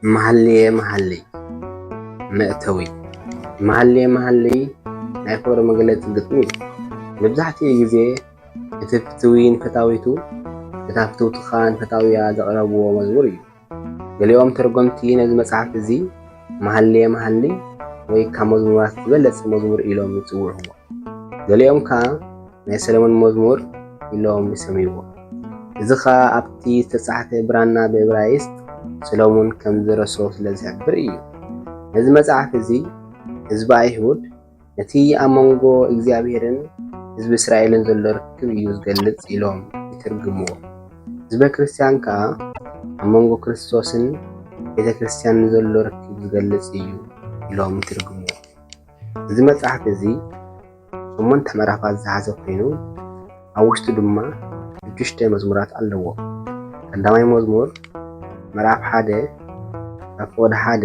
መሃልየ መሃልይ። መእተዊ። መሃልየ መሃልይ ናይ ፍቕሪ መግለጺ ግጥሚ እዩ። መብዛሕትኡ ግዜ እቲ ፍትዊ ንፈታዊቱ፣ እታ ፍትውቲ ኸኣ ንፈታውያ ዘቕረብዎ መዝሙር እዩ። ገሊኦም ተርጎምቲ ነዚ መጽሓፍ እዚ መሃልየ መሃልይ ወይ ካብ መዝሙራት ዝበለጸ መዝሙር ኢሎም ይጽውዕዎ። ገሊኦም ከኣ ናይ ሰሎሞን መዝሙር ኢሎም ይሰምይዎ። እዚ ኸኣ ኣብቲ ዝተጻሕፈ ብራና ብዕብራይስጥ ሰሎሞን ከም ዝደረሶ ስለ ዝሕብር እዩ። ነዚ መጽሓፍ እዚ ህዝቢ ኣይሁድ ነቲ ኣብ መንጎ እግዚኣብሄርን ህዝቢ እስራኤልን ዘሎ ርክብ እዩ ዝገልጽ ኢሎም ይትርግምዎ። ህዝበ ክርስትያን ከኣ ኣብ መንጎ ክርስቶስን ቤተ ክርስትያንን ዘሎ ርክብ ዝገልጽ እዩ ኢሎም ይትርግምዎ። እዚ መጽሓፍ እዚ ሸሞንተ ምዕራፋት ዝሓዘ ኮይኑ፣ ኣብ ውሽጡ ድማ ሽዱሽተ መዝሙራት ኣለዎ። ቀዳማይ መዝሙር ምዕራፍ ሓደ ካብ ፍቕዲ ሓደ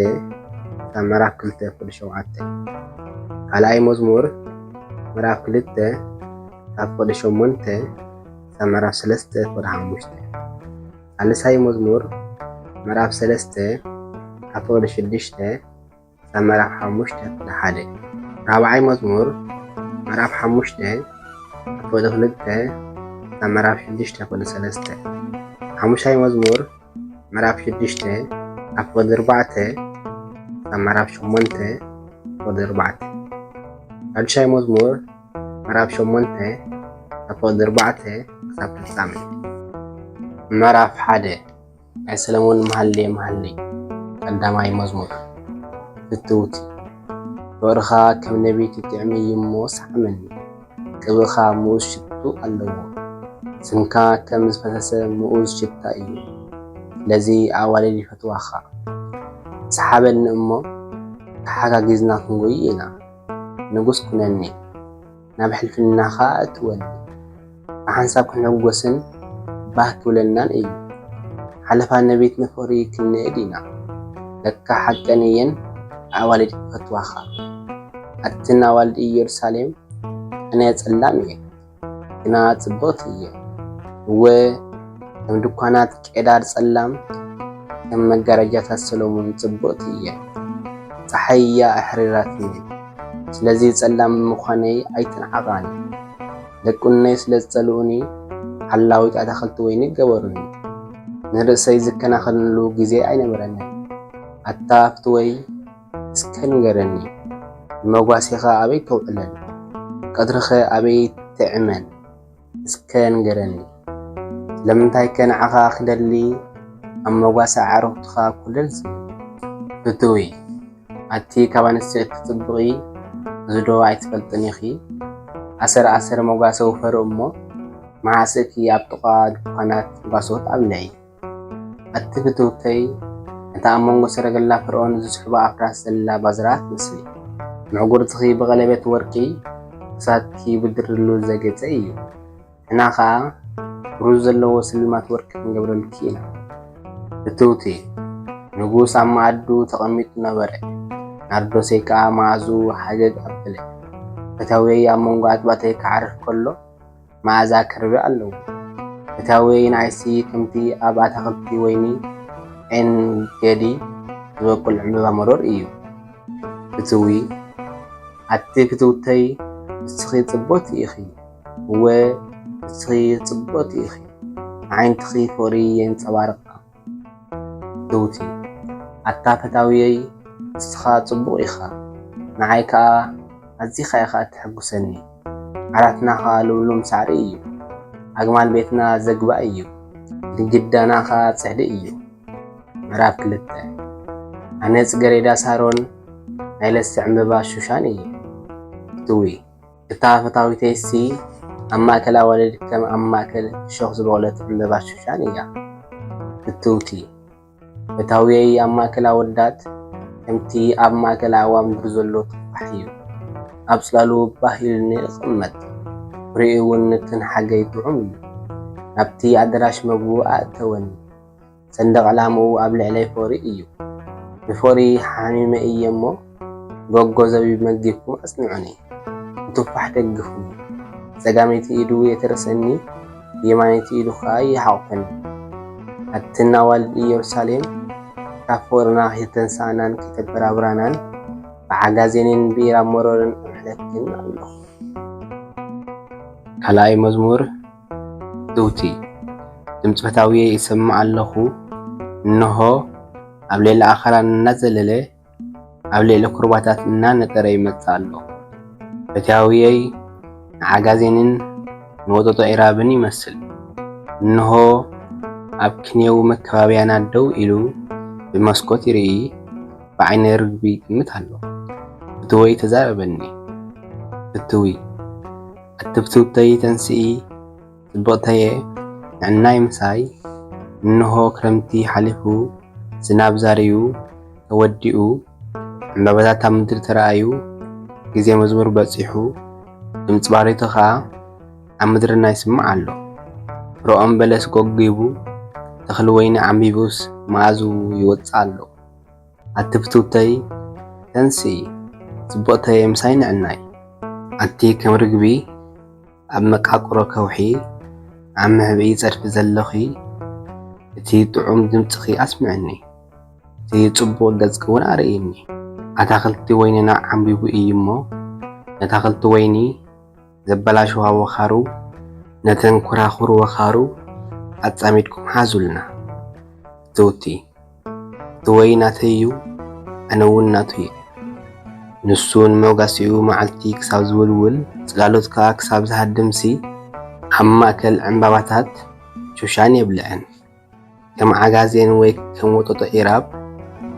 ክሳብ ምዕራፍ ክልተ ፍቕዲ ሸውዓተ። ካልኣይ መዝሙር ምዕራፍ ክልተ ካብ ፍቕዲ ሸሞንተ ክሳብ ምዕራፍ ሰለስተ ፍቕዲ ሓሙሽተ። ሳልሳይ መዝሙር ምዕራፍ ሰለስተ ካብ ፍቕዲ ሽዱሽተ ክሳብ ምዕራፍ ሓሙሽተ ፍቕዲ ሓደ። ራብዓይ መዝሙር ምዕራፍ ሓሙሽተ ካብ ፍቕዲ ክልተ ክሳብ ምዕራፍ ሽዱሽተ ፍቕዲ ሰለስተ። ሓሙሻይ መዝሙር ምዕራፍ ሽዱሽተ ካብ ፍቕዲ ኣርባዕተ ክሳብ ምዕራፍ ሸሞንተ ፍቕዲ ኣርባዕተ። ሻዱሻይ መዝሙር ምዕራፍ ሸሞንተ ካብ ፍቕዲ ኣርባዕተ ክሳብ ፍጻሜ። ምዕራፍ ሓደ ናይ ሰለሞን መሃልየ መሃልይ። ቀዳማይ መዝሙር። ፍትውቲ። ፍቕርኻ ከም ነቢት ይጥዕም እዩ እሞ ሰዓመኒ። ቅብእኻ ምኡዝ ሽቱ ኣለዎ። ስምካ ከም ዝፈሰሰ ምኡዝ ሽታ እዩ። ስለዚ ኣዋልድ ይፈትዋኻ። ሰሓበኒ እሞ ተሓጋጊዝና ክንጎይ ኢና። ንጉስ ኩነኒ። ናብ ሕልፍናኻ እትወኒ። ብሓንሳብ ክንሕጎስን ባህ ክብለናን እዩ። ሓለፋ ነቢት ንፍቕሪ ክንእድ ኢና። ለካ ሓቀን እየን ኣዋልድ ክፈትዋኻ። ኣትን ኣዋልድ ኢየሩሳሌም፣ ኣነ ጸላም እየ፣ ግና ጽብቕቲ እየ። እወ፣ ከም ድኳናት ቄዳር ጸላም፣ ከም መጋረጃታት ሰሎሞን ጽብቕቲ እየ። ጸሓይ እያ ኣሕሪራትኒ። ስለዚ ጸላም ምዃነይ ኣይተናዕቓኒ። ደቂ ኡነይ ስለ ዝጸልኡኒ፣ ሓላዊት ኣታኽልቲ ወይኒ ገበሩኒ። ንርእሰይ ዝከናኸነሉ ግዜ ኣይነበረንን። ኣታ ፍትወይ፣ እስከ ንገረኒ፣ ንመጓሴኻ ኣበይ ተውዕለን? ቀትርኸ ኣበይ ትዕመን? እስከ ንገረኒ። ስለምንታይከ ንዓኻ ክደሊ፣ ኣብ መጓሰ ኣዕሩኽትኻ ኩለን ዝብል? ፍትዊ፣ ኣቲ ካብ ኣንስቲ እትጽብቒ፣ እዚ ዶ ኣይትፈልጥን ኢኺ? ኣሰር ኣሰር መጓሰ ውፈሪ እሞ፣ መዓስእኪ ኣብ ጥቓ ድኳናት መጓሰ ትኣብለዪ? ኣቲ ፍትውተይ፣ ነታ ኣብ መንጎ ሰረገላ ፈርዖን ዝስሕባ ኣፍራስ ዘላ ባዝራ ትመስሊ። ምዕጉርትኺ ብቐለቤት ወርቂ፣ ክሳድኪ ብድሪ ሉል ዘጌጸ እዩ። ንሕና ኸኣ ብሩዝ ዘለዎ ስልማት ወርቂ ክንገብረልኪ ኢና። ፍትውቲ፣ ንጉስ ኣብ መኣዱ ተቐሚጡ ነበረ። ናርዶሰይ ከኣ መኣዝኡ ሃገግ ኣበለ። ፈታውየይ ኣብ መንጎ ኣጥባተይ ክዓርፍ ከሎ፣ መኣዛ ከርቤ ኣለዎ። ፈታውየይ ንኣይሲ ከምቲ ኣብ ኣታኽልቲ ወይኒ ዔን-ገዲ ዝበቁል ዕምባባ መሮር እዩ። ፍትዊ፣ ኣቲ ፍትውተይ፣ ንስኺ ጽብቕቲ ኢኺ። እወ፣ ንስኺ ጽብቕቲ ኢኺ። ኣዒንትኺ ፍቕሪ የንጸባርቓ። ፍትውቲ፣ ኣታ ፈታውየይ፣ ንስኻ ጽቡቕ ኢኻ፣ ንዓይ ከኣ ኣዚኻ ኢኻ እተሐጉሰኒ። ዓራትና ኸኣ ልምሉም ሳዕሪ እዩ፣ ኣግማል ቤትና ዘግባ እዩ፣ ግድግዳና ኸኣ ጽሕዲ እዩ። ምዕራፍ ክልተ። ኣነ ጽገሬዳ ሳሮን፣ ናይ ለስተ ዕምበባ ሹሻን እየ። ፍትዊ፣ እታ ፈታዊተይሲ ኣብ ማእከል ኣዋልድ ከም ኣብ ማእከል እሾኽ ዝበቖለት ዕምበባ ሹሻን እያ። ፍትውቲ፣ ፈታውየይ ኣብ ማእከል ኣወዳት ከምቲ ኣብ ማእከል ኣእዋም ዱር ዘሎ ቱፋሕ እዩ። ኣብ ጽላሉ ባህ ኢሉኒ እቕመጥ። ፍሬኡ እውን ንክንሓገይ ጥዑም እዩ። ናብቲ ኣደራሽ መግቡ ኣእተወኒ። ሰንደቕ ዕላምኡ ኣብ ልዕለይ ፍቕሪ እዩ። ብፍቕሪ ሓሚመ እየ እሞ፣ ጎጎ ዘቢብ መጊብኩም ኣጽንዑኒ። ብቱፋሕ ደግፉኒ። ጸጋመይቲ ኢዱ የተርሰኒ፣ ብየማነይቲ ኢዱ ኸኣ ይሓቑፈኒ። ኣትን ኣዋልድ ኢየሩሳሌም፣ እታ ካብ ፍቕርና ከይተንሳእናን ከይተበራብራናን ብዓጋዜንን ብኢራብ መሮርን እምሕለክን ኣለኹ። ካልኣይ መዝሙር ትውቲ። ድምፂ ፈታውየ ይሰምዕ ኣለኹ፣ እንሆ ኣብ ልዕሊ ኣኽራን እናዘለለ ኣብ ልዕሊ ኩርባታት እናነጠረ ይመጽእ ኣሎ። ፈታውየይ ንዓጋዜንን ንወጠጦ ኢራብን ይመስል። እንሆ ኣብ ክንየው መከባብያና ደው ኢሉ ብመስኮት ይርኢ፣ ብዓይነ ርግቢ ይጥምት ኣሎ። ፍትወይ ተዛረበኒ። ፍትዊ፣ ኣቲ ፍትውተይ ተንስኢ፣ ጽብቕተየ፣ ንዕናይ ምሳይ። እንሆ ክረምቲ ሓሊፉ፣ ዝናብ ዛርዩ ተወዲኡ፣ ዕምባባታት ኣብ ምድሪ ተራእዩ፣ ግዜ መዝሙር በጺሑ፣ ድምጺ ባሬቶ ኸኣ ኣብ ምድርና ይስማዕ ኣሎ። ፍረኦም በለስ ጎጊቡ፣ ተኽሊ ወይኒ ዓምቢቡስ መኣዝኡ ይወጽእ ኣሎ። ኣቲ ፍትውተይ ተንስኢ፣ ጽብቕተየ ምሳይ ንዕናይ። ኣቲ ከም ርግቢ ኣብ መቃቅሮ ከውሒ፣ ኣብ መሕብኢ ጸድፊ ዘለኺ፣ እቲ ጥዑም ድምጽኺ ኣስምዕኒ፣ እቲ ጽቡቕ ገጽኪ እውን ኣርእይኒ። ኣታኽልቲ ወይንና ዓምቢቡ እዩ እሞ፣ ነታኽልቲ ወይኒ ዘበላሽዋ ወኻሩ፣ ነተን ኩራኹር ወኻሩ ኣጻሚድኩም ሓዙልና። ፍትውቲ፣ እቲ ወይ ናተይ እዩ፣ ኣነ እውን ናቱ እየ። ንሱ ንመጓሲኡ መዓልቲ ክሳብ ዝውልውል፣ ጽላሎት ከኣ ክሳብ ዝሃድምሲ፣ ኣብ ማእከል ዕምባባታት ሹሻን የብልዐን። ከም ዓጋዜን ወይ ከም ወጠጦ ኢራብ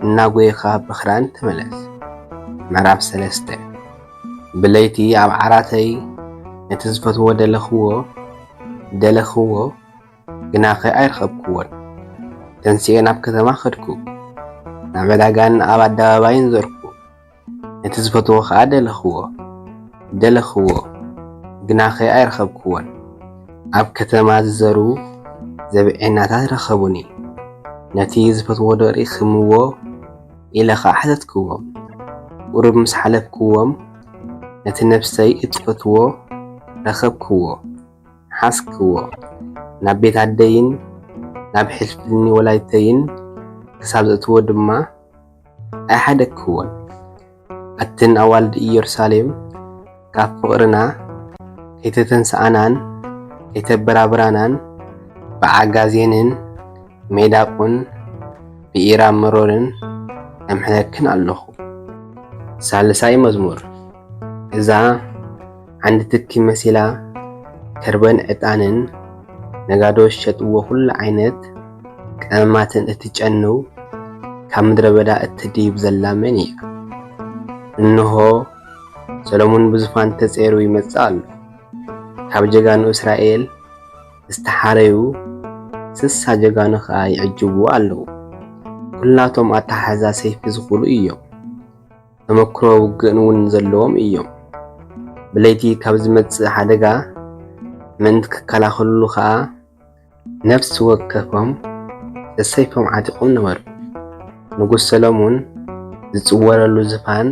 እናጎየኻ ብኽራን ተመለስ። ምዕራፍ ሰለስተ። ብለይቲ ኣብ ዓራተይ ነቲ ዝፈትዎ ደለኽዎ፣ ደለኽዎ፣ ግናኸ ኣይረኸብክዎን። ተንሲኤ ናብ ከተማ ኸድኩ፣ ናብ ዕዳጋን ኣብ ኣደባባይን ዘርኩ። ነቲ ዝፈትዎ ኸኣ ደለኽዎ፣ ደለኽዎ፣ ግናኸ ኣይረኸብክዎን። ኣብ ከተማ ዝዘሩ ዘብዔናታት ረኸቡኒ። ነቲ ዝፈትዎ ዶ ሪእኽምዎ? ኢለ ኸኣ ሓተትክዎም። ቁሩብ ምስ ሓለፍክዎም፣ ነቲ ነፍሰይ እትፈትዎ ረኸብክዎ። ሓዝክዎ። ናብ ቤት ኣደይን ናብ ሕልፍኒ ወላዲተይን ክሳብ ዘእትዎ ድማ ኣይሓደግክዎን። ኣትን ኣዋልድ ኢየሩሳሌም፣ ካብ ፍቕርና ከይተተንስኣናን ከይተበራብራናን፣ ብዓጋዜንን ሜዳቁን ብኢራብ መሮርን እምሕለክን ኣለኹ። ሳልሳይ መዝሙር። እዛ ዓንዲ ትኪ መሲላ፣ ከርበን ዕጣንን ነጋዶ ዝሸጥዎ ኩሉ ዓይነት ቀመማትን እትጨንው፣ ካብ ምድረ በዳ እትድይብ ዘላ መን እያ? እንሆ፣ ሰሎሞን ብዙፋን ተጸይሩ ይመጽእ ኣሎ። ካብ ጀጋኑ እስራኤል ዝተሓረዩ ስሳ ጀጋኑ ኸኣ ይዕጅብዎ ኣለዉ። ኩላቶም ኣተሓሕዛ ሰይፊ ዝኽእሉ እዮም። ተመክሮ ውግእን እውን ዘለዎም እዮም። ብለይቲ ካብ ዝመጽእ ሓደጋ ምእንቲ ክከላኸልሉ ኸኣ፣ ነፍሲ ወከፎም ሰሰይፎም ዓጢቖም ነበሩ። ንጉስ ሰሎሞን ዝጽወረሉ ዝፋን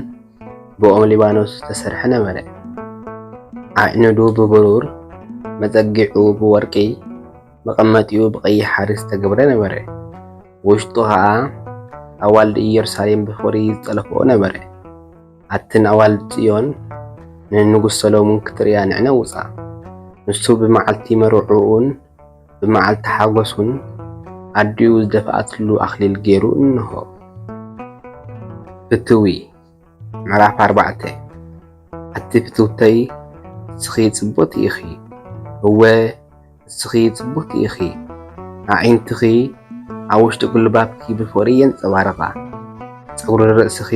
ብኦም ሊባኖስ ዝተሰርሐ ነበረ። ኣዕኑዱ ብብሩር፣ መጸጊዑ ብወርቂ፣ መቐመጢኡ ብቐይሕ ሓሪ ዝተገብረ ነበረ። ውሽጡ ኸኣ ኣዋልድ ኢየሩሳሌም ብፍቕሪ ዝጠለፍኦ ነበረ። ኣትን ኣዋልድ ጽዮን ንንጉስ ሰሎሞን ክትርእያ ንዕነውጻ። ንሱ ብመዓልቲ መርዕኡን ብመዓልቲ ሓጎሱን ኣዲኡ ዝደፍኣትሉ ኣኽሊል ገይሩ እንሆ። ፍትዊ፣ ምዕራፍ ኣርባዕተ። ኣቲ ፍትውተይ፣ ንስኺ ጽብቕቲ ኢኺ። እወ፣ ንስኺ ጽብቕቲ ኢኺ። ኣዒንትኺ ኣብ ውሽጢ ጉልባብኪ ብፍቕሪ የንጸባርቓ። ጸጉሪ ርእስኺ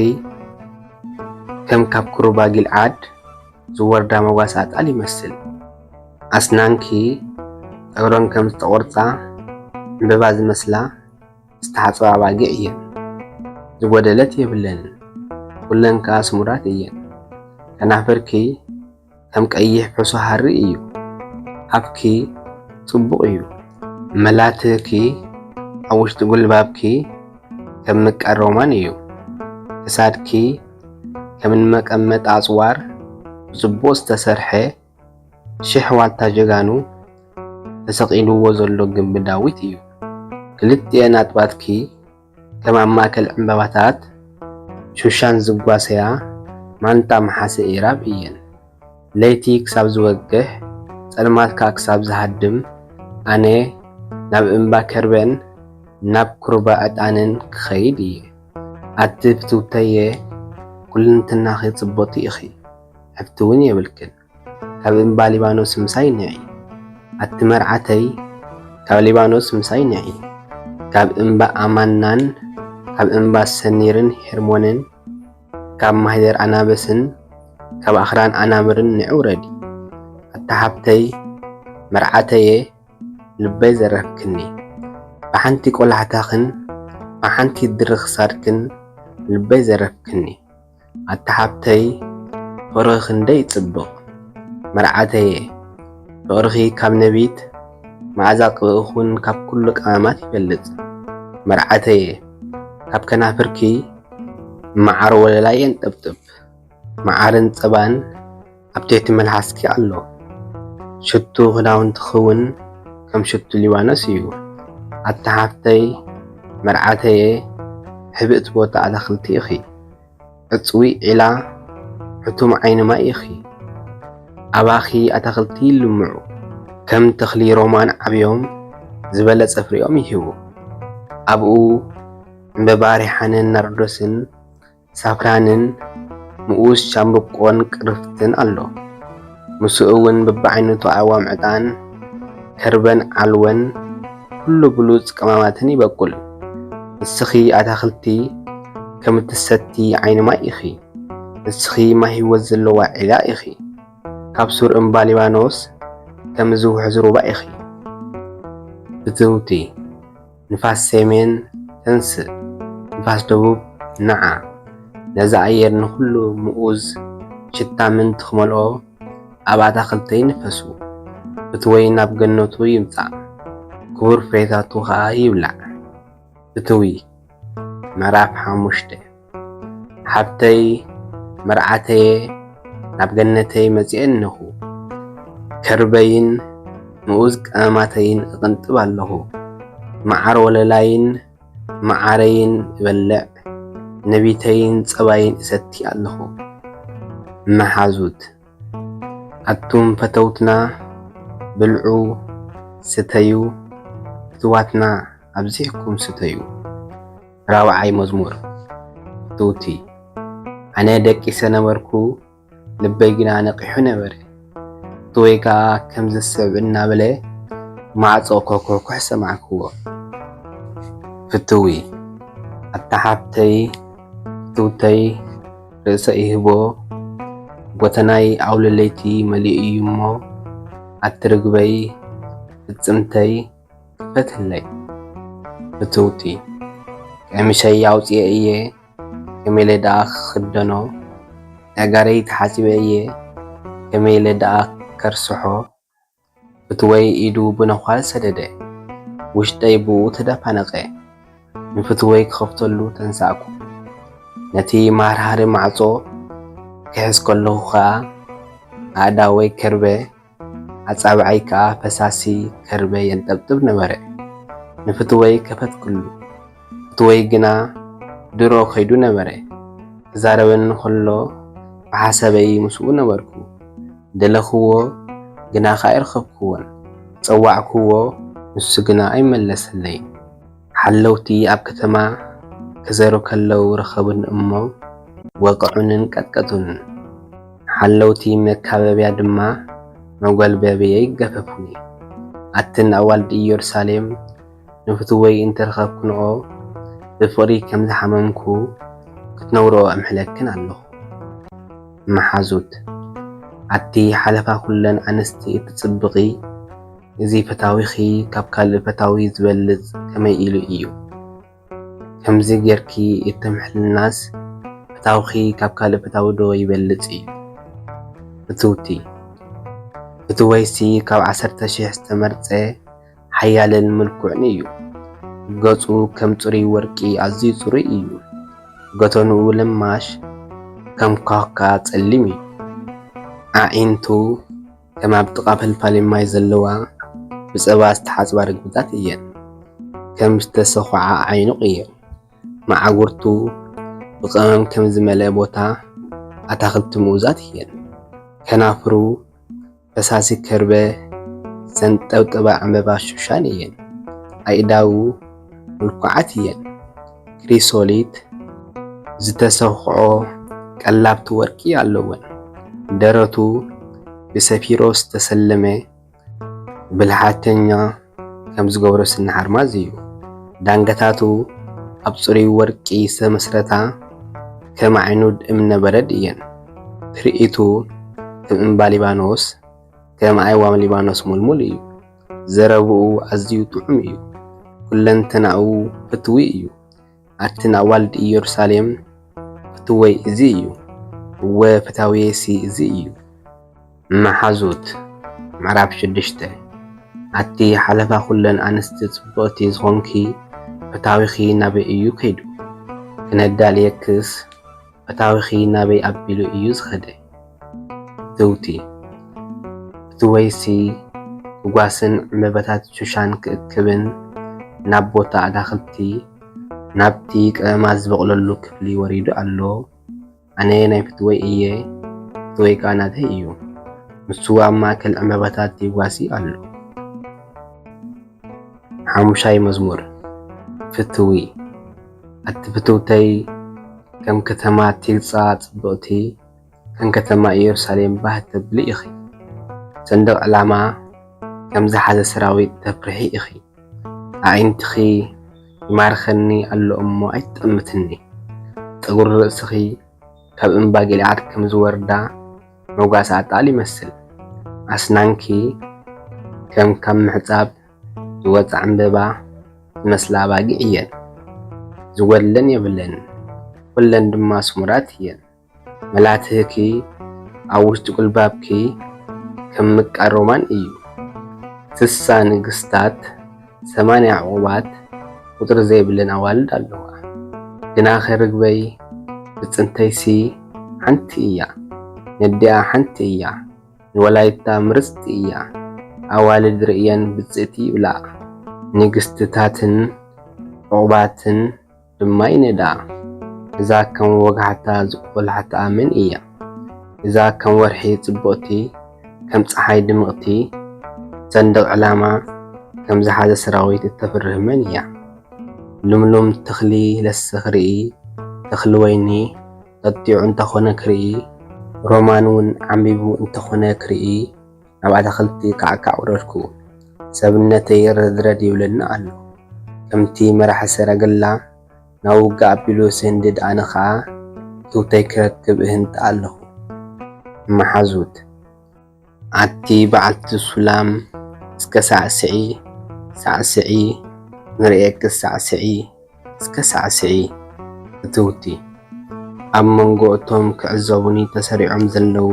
ከም ካብ ኩርባ ጊልዓድ ዝወርዳ መጓሰ ኣጣል ይመስል። ኣስናንኪ ጸጉረን ከም ዝተቖርጻ ዕምበባ ዝመስላ ዝተሓጽባ ኣባጊዕ እየን። ዝጎደለት የብለንን። ኩለን ከኣ ስሙራት እየን። ከናፍርኪ ከም ቀይሕ ሕሶ ሃሪ እዩ። ኣፍኪ ጽቡቕ እዩ። መላትኪ ኣብ ውሽጢ ጉልባብኪ ከም ምቃር ሮማን እዩ። ክሳድኪ ከም ንመቀመጢ ኣጽዋር ብጽቡቕ ዝተሰርሐ ሽሕ ዋልታ ጀጋኑ ተሰቒልዎ ዘሎ ግምቢ ዳዊት እዩ። ክልቲኤን ኣጥባትኪ ከም ኣብ ማእከል ዕምባባታት ሹሻን ዝጓሰያ ማንታ መሓሰ ኢራብ እየን። ለይቲ ክሳብ ዝወግሕ፣ ጸልማት ከኣ ክሳብ ዝሃድም፣ ኣነ ናብ እምባ ከርበን ናብ ኩርባ ዕጣንን ክኸይድ እየ። ኣቲ ፍትውተየ፣ ኩልንትናኺ ጽብቕቲ ኢኺ፣ ዕፍቲ እውን የብልክን። ካብ እምባ ሊባኖስ ምሳይ ንዒ። ኣቲ መርዓተይ፣ ካብ ሊባኖስ ምሳይ ንዒ። ካብ እምባ ኣማናን ካብ እምባ ሰኒርን ሄርሞንን፣ ካብ ማህደር ኣናበስን ካብ ኣኽራን ኣናምርን ንዒ ውረዲ። ኣታ ሓብተይ፣ መርዓተየ፣ ልበይ ዘረፍክኒ። ብሓንቲ ቆላሕታኽን ብሓንቲ ድሪ ክሳድክን ልበይ ዘረፍክኒ። ኣታ ሓብተይ፣ ፍቕሪ ክንደይ ጽቡቕ። መርዓተየ፣ ፍቕርኺ ካብ ነቢት፣ መኣዛ ቅብእኹን ካብ ኩሉ ቀማማት ይበልጽ። መርዓተየ፣ ካብ ከናፍርኪ መዓር ወለላ የንጠብጥብ። መዓርን ጸባን ኣብ ትሕቲ መልሓስኪ ኣሎ። ሽቱ ክዳውንትኺ እውን ከም ሽቱ ሊባኖስ እዩ። ኣታ ሓፍተይ፣ መርዓተየ፣ ሕብእቲ ቦታ ኣታኽልቲ ኢኺ። ዕጽዊ ዒላ፣ ሕቱም ዓይኒ ማይ ኢኺ። ኣባኺ ኣታኽልቲ ይልምዑ፣ ከም ተኽሊ ሮማን ዓብዮም፣ ዝበለጸ ፍሪኦም ይህቡ። ኣብኡ ዕምበባ ሪሓንን ናርዶስን ሳፍራንን ምኡዝ ሻምብቆን ቅርፍትን ኣሎ። ምስኡ እውን በብዓይነቱ ኣእዋም ዕጣን፣ ከርበን ዓልወን፣ ኩሉ ብሉጽ ቀማማትን ይበቁል። ንስኺ ኣታኽልቲ ከም እትሰቲ ዓይኒ ማይ ኢኺ። ንስኺ ማይ ህይወት ዘለዋ ዒላ ኢኺ። ካብ ሱር እምባ ሊባኖስ ከም ዝውሕዝ ሩባ ኢኺ። ፍትውቲ፣ ንፋስ ሰሜን ተንስእ፣ ንፋስ ደቡብ ንዓ። ነዚ ኣየር ንኹሉ ምኡዝ ሽታ ምእንቲ ክመልኦ፣ ኣብ ኣታኽልተይ ንፈሱ። ፍትወይ ናብ ገነቱ ይምጻእ፣ ክቡር ፍሬታቱ ኸኣ ይብላዕ። ፍትዊ፣ ምዕራፍ ሓሙሽተ። ሓብተይ፣ መርዓተየ፣ ናብ ገነተይ መጺኤ እነኹ። ከርበይን ምኡዝ ቀመማተይን እቕንጥብ ኣለኹ። መዓር ወለላይን መዓረይን እበልዕ፣ ነቢተይን ጸባይን እሰቲ ኣለኹ። መሓዙት፣ ኣቱም ፈተውትና፣ ብልዑ፣ ስተዩ፣ ፍትዋትና፣ ኣብዚሕኩም ስተዩ። ራብዓይ መዝሙር። ፍትውቲ፣ ኣነ ደቂሰ ነበርኩ፣ ልበይ ግና ነቒሑ ነበረ። ፍትወይ ከኣ ከምዚ ስዕብ እናበለ ማዕጾ ከኩሕኩሕ ሰማዕክዎ። ፍትዊ፣ ኣታ ሓብተይ፣ ፍትውተይ፣ ርእሰ ይህቦ፣ ጎተናይ ኣውለለይቲ መሊኡ እዩ እሞ፣ ኣቲ ርግበይ፣ ፍጽምተይ፣ ክፈትለይ። ፍትውቲ፣ ቀሚሸይ ኣውጽኤ እየ፣ ከመይ ኢለ ደኣ ክኽደኖ? ኣእጋረይ ተሓጺበ እየ፣ ከመይ ኢለ ደኣ ከርስሖ? ፍትወይ ኢዱ ብነዃል ሰደደ፣ ውሽጠይ ብኡ ተደፋነቐ። ንፍትወይ ክኸፍተሉ ተንሳእኩ። ነቲ መሃርሃሪ ማዕጾ ክሕዝ ከለኹ ኸኣ፣ ኣእዳወይ ከርበ፣ ኣጻብዐይ ከኣ ፈሳሲ ከርበ የንጠብጥብ ነበረ። ንፍትወይ ከፈትኩሉ። ፍትወይ ግና ድሮ ከይዱ ነበረ። ክዛረበኒ ከሎ ብሓሳበይ ምስኡ ነበርኩ። ደለኽዎ፣ ግና ከኣ ኣይረኸብክዎን። ጸዋዕክዎ፣ ንሱ ግና ኣይመለሰለይን። ሓለውቲ ኣብ ከተማ ክዘሩ ከለዉ ረኸቡኒ እሞ፣ ወቕዑንን ቀጥቀጡንን። ሓለውቲ መካበብያ ድማ መጎልበብየይ ገፈፉኒ። ኣትን ኣዋልድ ኢየሩሳሌም፣ ንፍትወይ እንተረኸብክንኦ፣ ብፍቕሪ ከም ዝሓመምኩ ክትነግርኦ እምሕለክን ኣለኹ። መሓዙት፣ ኣቲ ሓለፋ ኩለን ኣንስቲ እትጽብቒ፣ እዚ ፈታዊኺ ካብ ካልእ ፈታዊ ዝበልጽ ከመይ ኢሉ እዩ? ከምዚ ጌርኪ እተምሕልናስ፣ ፈታውኺ ካብ ካልእ ፈታዊ ዶ ይበልጽ እዩ? ፍትውቲ፣ ፍትወይሲ ካብ ዓሰርተ ሽሕ ዝተመርጸ ሓያልን ምልኩዕን እዩ። ገጹ ከም ጽሩይ ወርቂ ኣዝዩ ጽሩይ እዩ። ጎተንኡ ለማሽ፣ ከም ኳኳ ጸሊም እዩ። ኣዒንቱ ከም ኣብ ጥቓ ፈልፋሊ ማይ ዘለዋ ብጸባ ዝተሓጽባ ርግብታት እየን። ከም ዝተሰኹዓ ኣዒኑቕ እየን። መዓጉርቱ ብቐመም ከም ዝመልአ ቦታ ኣታኽልቲ ምኡዛት እየን። ከናፍሩ ፈሳሲ ከርበ ዘንጠብጠባ ዕምበባ ሹሻን እየን። ኣእዳዉ ምልኩዓት እየን። ክሪሶሊት ዝተሰኽዖ ቀላብቲ ወርቂ ኣለወን። ደረቱ ብሰፊሮ ዝተሰለመ ብልሓተኛ ከም ዝገብሮ ስኒ ሓርማዝ እዩ። ዳንገታቱ ኣብ ጽሩይ ወርቂ ዝተመስረታ ከም ዓይኑድ እምነ በረድ እየን። ትርኢቱ ከም እምባ ሊባኖስ፣ ከም ኣእዋም ሊባኖስ ሙልሙል እዩ። ዘረብኡ ኣዝዩ ጥዑም እዩ። ኩለንተናኡ ፍትዊ እዩ። ኣትን ኣዋልድ ኢየሩሳሌም ፍትወይ እዚ እዩ። እወ ፈታውየሲ እዚ እዩ። መሓዙት ምዕራፍ ሽዱሽተ። ኣቲ ሓለፋ ኩለን ኣንስቲ ጽብቕቲ ዝኾንኪ ፈታዊኺ ናበይ እዩ ከይዱ? ክነዳልየክስ ፈታዊኺ ናበይ ኣቢሉ እዩ ዝኸደ? ትውቲ እቲ ወይሲ ክጓስን ዕምበባታት ሹሻን ክእክብን ናብ ቦታ ኣዳኽልቲ ናብቲ ቀመማት ዝበቕለሉ ክፍሊ ወሪዱ ኣሎ። ኣነ ናይ ፍትወይ እየ፣ ፍትወይ ከኣ ናተይ እዩ። ንሱ ኣብ ማእከል ዕምበባታት ይጓሲ ኣሎ። ሓሙሻይ መዝሙር። ፍትዊ። ኣቲ ፍትውተይ፣ ከም ከተማ ቲርጻ ጽብቕቲ፣ ከም ከተማ ኢየሩሳሌም ባህ ተብሊ ኢኺ። ሰንደቕ ዕላማ ከም ዝሓዘ ሰራዊት ተፍርሒ ኢኺ። ኣዒንትኺ ይማርኸኒ ኣሎ እሞ ኣይትጠምትኒ። ጸጉሪ ርእስኺ ካብ እምባ ጊልዓድ ከም ዝወርዳ መጓሰ ኣጣል ይመስል። ኣስናንኪ ከም ካብ ምሕጻብ ዝወጽእ ዕምበባ ዝመስላ ኣባጊዕ እየን። ዝጎድለን የብለን፣ ኩለን ድማ ስሙራት እየን። መላትህኪ ኣብ ውሽጢ ጉልባብኪ ከም ምቃር ሮማን እዩ። ስሳ ንግስታት፣ ሰማንያ ዕቑባት፣ ቁጽሪ ዘይብለን ኣዋልድ ኣለዋ። ግናኸ ርግበይ ብጽንተይሲ ሓንቲ እያ፣ ነዲኣ ሓንቲ እያ፣ ንወላይታ ምርጽቲ እያ። ኣዋልድ ርእየን ብጽእቲ ይብላ፣ ንግስትታትን ዕቑባትን ድማ ይነድኣ። እዛ ከም ወጋሕታ ዝቖልሓት ኣመን እያ። እዛ ከም ወርሒ ጽብቕቲ፣ ከም ጸሓይ ድምቕቲ፣ ሰንደቕ ዕላማ ከም ዝሓዘ ሰራዊት እተፍርህ መን እያ? ልምሉም ተኽሊ ለስኽ ርኢ፣ ተኽሊ ወይኒ ጠጢዑ እንተኾነ ክርኢ፣ ሮማን እውን ዓምቢቡ እንተኾነ ክርኢ፣ ናብ ኣታኽልቲ ካዕካዕ ወረድኩ። ሰብነተይ ረድረድ ይብለኒ ኣሎ። ከምቲ መራሒ ሰረገላ ናብ ውግእ ኣቢሉ ዝህንድድ፣ ኣነ ኸኣ ትውተይ ክረክብ እህንጥ ኣለኹ። መሓዙት። ኣቲ በዓልቲ ሱላም፣ እስከ ሳዕስዒ፣ ሳዕስዒ፣ ንርእየኪ ሳዕስዒ፣ እስከ ሳዕስዒ። ፍትውቲ። ኣብ መንጎ እቶም ክዕዘቡኒ ተሰሪዖም ዘለዉ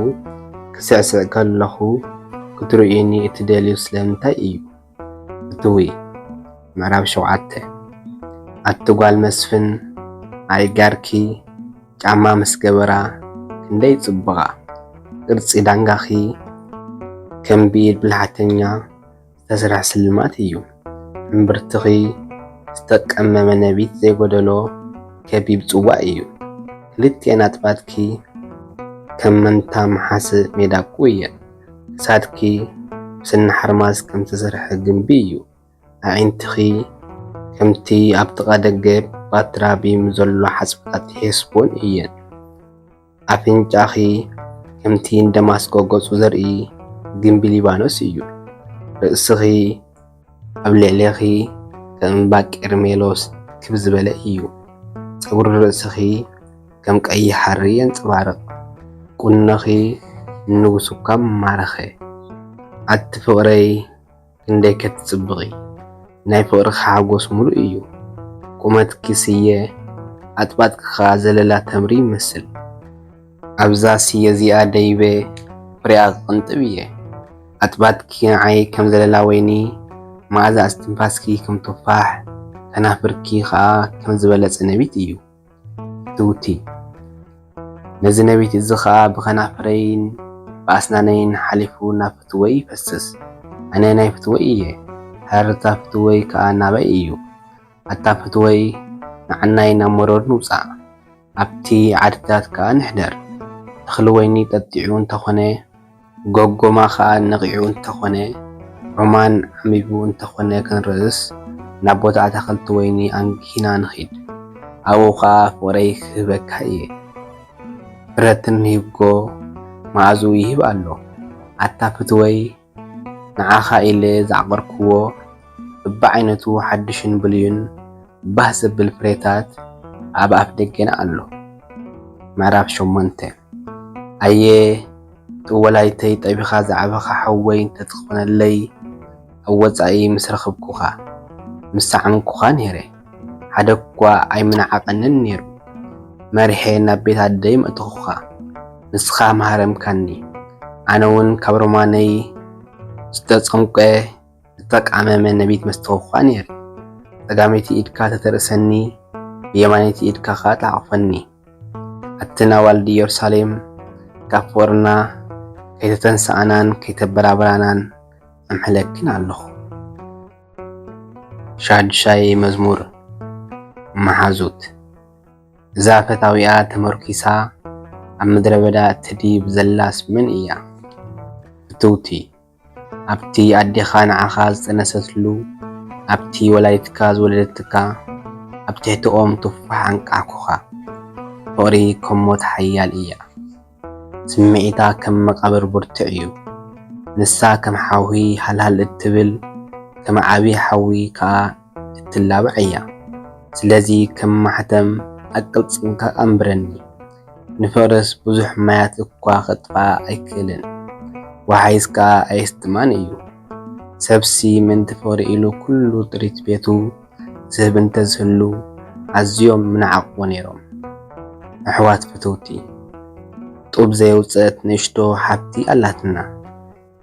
ክስዕስዕ ከለኹ ክትርእዩኒ እትደልዩ ስለምንታይ እዩ? ፍትዊ። ምዕራፍ ሸውዓተ። ኣቲ ጓል መስፍን፣ ኣእጋርኪ ጫማ ምስ ገበራ ክንደይ ጽቡቓ። ቅርጺ ዳንጋኺ ከም ብኢድ ብልሓተኛ ዝተሰርሐ ስልማት እዩ። እምብርትኺ ዝተቀመመ ነቢት ዘይጎደሎ ከቢብ ጽዋእ እዩ። ክልቲኤን ኣጥባትኪ ከም መንታ መሓስእ ሜዳቁ እየን። ክሳድኪ ብስኒ ሓርማዝ ከም ዝተሰርሐ ግምቢ እዩ። ኣዒንትኺ ከምቲ ኣብ ጥቓ ደገ ባትራቢም ዘሎ ሓጽብታት ሄስቦን እየን። ኣፍንጫኺ ከምቲ ንደማስቆ ገጹ ዘርኢ ግምቢ ሊባኖስ እዩ። ርእስኺ ኣብ ልዕሌኺ ከም እምባ ቀርሜሎስ ክብ ዝበለ እዩ። ጸጉሪ ርእስኺ ከም ቀይሕ ሃሪ የንጸባርቕ። ቁኖኺ ንንጉስ እኳ ምማረኸ። ኣቲ ፍቕረይ ክንደይ ከትጽብቒ! ናይ ፍቕርኺ ሓጎስ ምሉእ እዩ። ቁመትኪ ስየ ኣጥባትኪ ኸኣ ዘለላ ተምሪ ይመስል። ኣብዛ ስየ እዚኣ ደይበ ፍሬኣ ክቕንጥብ እየ። ኣጥባትኪ ንዓይ ከም ዘለላ ወይኒ፣ መኣዛ እስትንፋስኪ ከም ቱፋሕ፣ ከናፍርኪ ኸኣ ከም ዝበለጸ ነቢት እዩ። ትውቲ። ነዚ ነቢት እዚ ኸኣ ብኸናፍረይን ብኣስናነይን ሓሊፉ ናብ ፍትወይ ይፈስስ። ኣነ ናይ ፍትወይ እየ፣ ሃረርታ ፍትወይ ከኣ ናባይ እዩ። ኣታ ፍትወይ፣ ንዓናይ ናብ መሮር ንውጻእ፣ ኣብቲ ዓድታት ከኣ ንሕደር። ተኽሊ ወይኒ ጠጢዑ እንተኾነ፣ ጎጎማ ከኣ ነቒዑ እንተኾነ፣ ሮማን ዓምቢቡ እንተኾነ ክንርእስ፣ ናብ ቦታ ኣታኽልቲ ወይኒ ኣንጊህና ንኺድ። ኣብኡ ኸኣ ፍቕረይ ክህበካ እየ። ብረትን ሂብጎ መኣዝኡ ይህብ ኣሎ። ኣታ ፍትወይ፣ ንዓኻ ኢለ ዝዓቐርክዎ በብዓይነቱ ሓድሽን ብሉይን ባህ ዘብል ፍሬታት ኣብ ኣፍ ደገና ኣሎ። ምዕራፍ ሸሞንተ። ኣየ ጥወላይተይ፣ ጠቢኻ ዝዓበኻ ሓወይ እንተትኾነለይ፣ ኣብ ወጻኢ ምስ ረኸብኩኻ፣ ምስ ሰዓምኩኻ ነይረ። ሓደ እኳ ኣይምነዓቐንን ነይሩ። መሪሐ ናብ ቤት ኣደይ መእተኹኻ። ንስኻ መሃረምካኒ። ኣነ እውን ካብ ሮማነይ ዝተጸምቀ፣ ዝተቃመመ ነቢት መስተኹኻ ነይረ። ጸጋመይቲ ኢድካ ተተርእሰኒ፣ ብየማነይቲ ኢድካ ኸኣ ተዓቕፈኒ። ኣትን ኣዋልድ ኢየሩሳሌም፣ ካብ ፍቕርና ከይተተንስኣናን ከይተበራበራናን እምሕለክን ኣለኹ። ሻድሻይ መዝሙር። መሓዙት። እዛ ፈታዊኣ ተመርኪሳ ኣብ ምድረ በዳ እትድይብ ዘላስ መን እያ? ፍትውቲ። ኣብቲ ኣዴኻ ንዓኻ ዝጠነሰትሉ፣ ኣብቲ ወላዲትካ ዝወለደትካ፣ ኣብ ትሕቲ ኦም ቱፋሕ ኣንቃዕኩኻ። ፍቕሪ ከም ሞት ሓያል እያ። ስምዒታ ከም መቓብር ብርቱዕ እዩ። ንሳ ከም ሓዊ ሃልሃል እትብል፣ ከም ዓቢ ሓዊ ከኣ እትላባዕ እያ። ስለዚ ከም ማሕተም ኣቅልጽምካ ኣንብረኒ። ንፍቕርስ ብዙሕ ማያት እኳ ከጥፍኣ ኣይክእልን፣ ወሓይዝ ከኣ ኣየስጥማን እዩ። ሰብሲ ምእንቲ ፍቕሪ ኢሉ ኩሉ ጥሪት ቤቱ ዝህብ እንተ ዝህሉ፣ ኣዝዮም ምነዓቕዎ ነይሮም። ኣሕዋት ፍትውቲ፣ ጡብ ዘየውጽአት ንእሽቶ ሓብቲ ኣላትና።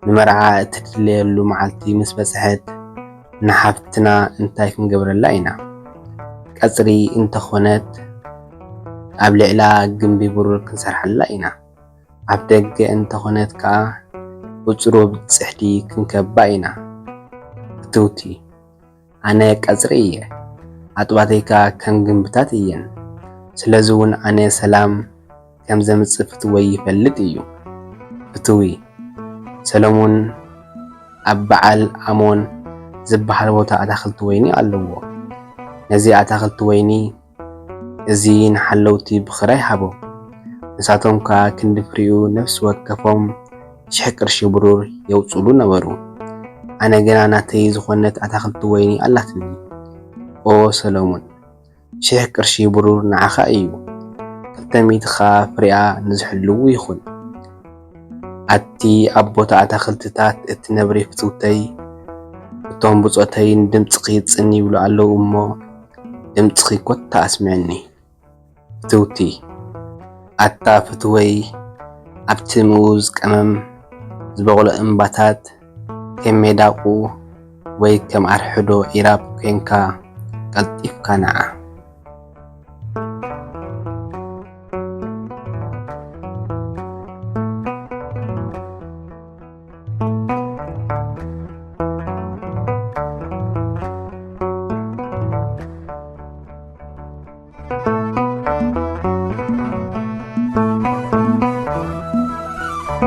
ንመርዓ እትድለየሉ መዓልቲ ምስ በጽሐት፣ ንሓፍትና እንታይ ክንገብረላ ኢና? ቀጽሪ እንተኾነት፣ ኣብ ልዕላ ግምቢ ብሩር ክንሰርሓላ ኢና። ኣብ ደገ እንተኾነት ከኣ፣ ብጽሩብ ጽሕዲ ክንከባ ኢና። ፍትውቲ፣ ኣነ ቀጽሪ እየ፣ ኣጥባተይ ከኣ ከም ግምብታት እየን። ስለዚ እውን ኣነ ሰላም ከም ዘምጽእ ፍትወይ ይፈልጥ እዩ። ፍትዊ፣ ሰሎሙን ኣብ በዓል ኣሞን ዝበሃል ቦታ ኣታኽልቲ ወይኒ ኣለዎ። ነዚ ኣታኽልቲ ወይኒ እዚ ንሓለውቲ ብኽራይ ሃቦም። ንሳቶም ከኣ ክንዲ ፍሪኡ ነፍሲ ወከፎም ሽሕ ቅርሺ ብሩር የውጽሉ ነበሩ። ኣነ ግና ናተይ ዝኾነት ኣታኽልቲ ወይኒ ኣላትኒ። ኦ ሰሎሙን፣ ሽሕ ቅርሺ ብሩር ንዓኻ እዩ፣ ክልተ ሚእቲ ኸኣ ፍሬኣ ንዝሕልዉ ይኹን። ኣቲ ኣብ ቦታ ኣታኽልትታት እትነብሪ ፍትውተይ፣ እቶም ብጾተይ ንድምጽኺ ጽን ይብሉ ኣለዉ እሞ፣ ድምጽኺ ኮታ ኣስምዕኒ። ፍትውቲ፣ ኣታ ፍትወይ፣ ኣብቲ ምኡዝ ቀመም ዝበቑሎ እምባታት፣ ከም ሜዳቑ ወይ ከም ኣርሕዶ ዒራብ ኮይንካ ቀልጢፍካ ንዓ።